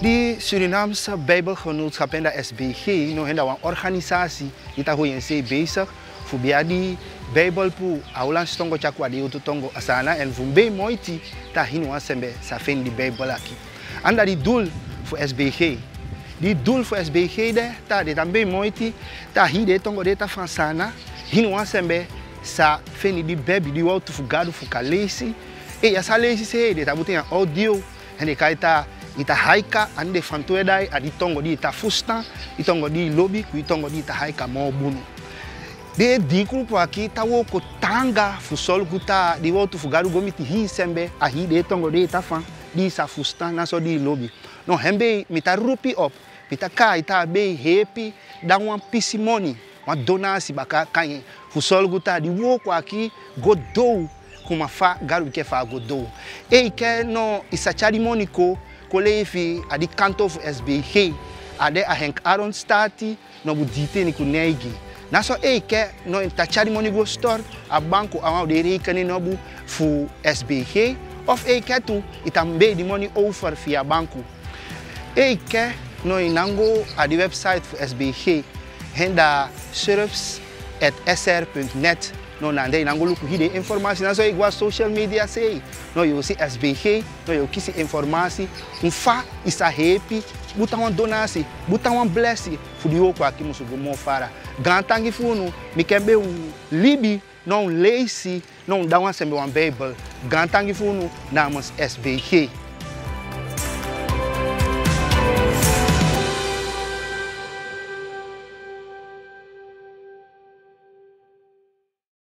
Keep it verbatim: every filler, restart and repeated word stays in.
Di Surinaamse Bijbelgenootschap, en dat S B G, no, en dat wan organisasi di ta hoyensei bezig fu bia di Bijbel pu a Hollands tongo tyari a di otu tongo a Saanan, en fu un bei moiti ta hiniwan sembe sa feni di Bijbel aki. En dat di doel fu S B G. Di doel fu S B G de ta, de ta un bei moiti ta hii den tongo den tafan Saanan, hiniwan sembe sa feni di Beibel, di woutu fu Gadu fu kan leisi. E ya sa leisi sei, de ta buta en audio, en de kai ta, i ta haika a den fantu e dai a di tongo di i ta fusutan, di tongo di i lobi, ku di tongo di i ta haika moo bunu. Den dii grupu aki ta wooko taanga fu sorgu ta di woutu fu Gadu go miti hii sembe a hii den tongo di i tafan, di i sa fusutan, naso di i lobi. No, en bei mi ta rupi op, mi ta kai ta bei heepi, da wan pisi moni, wan donasi baka kan en, fu sorgu ta di wooko aki go doo kuma fa Gadu ke fa a go doo. Eike no i sa tyari moni ko, ko lei fi a di kanto fu S B G, a de a Henk Aaron Stati, nummer dii tien ku neigi. Naso eike no i ta tyari moni go stort a banku, a wan den rekening nummer fu S B G, of eike tu i ta bei di moni over fi a banku. Eike no i nango a di website fu S B G, en dat service at S R punt net. No, na den i nango luku hii den informasi, naso i go a social media sei, no, yo si S B G, no, yo kisi informasi un fa i sa heepi, buta wan donasi, buta wan blesi, fu di wooko aki musu go moo fara. Gaantangi fu unu, mi ke bei un libi, no, un leisi, no, un da wan sembe wan Bijbel. Gaantangi fu unu namens S B G.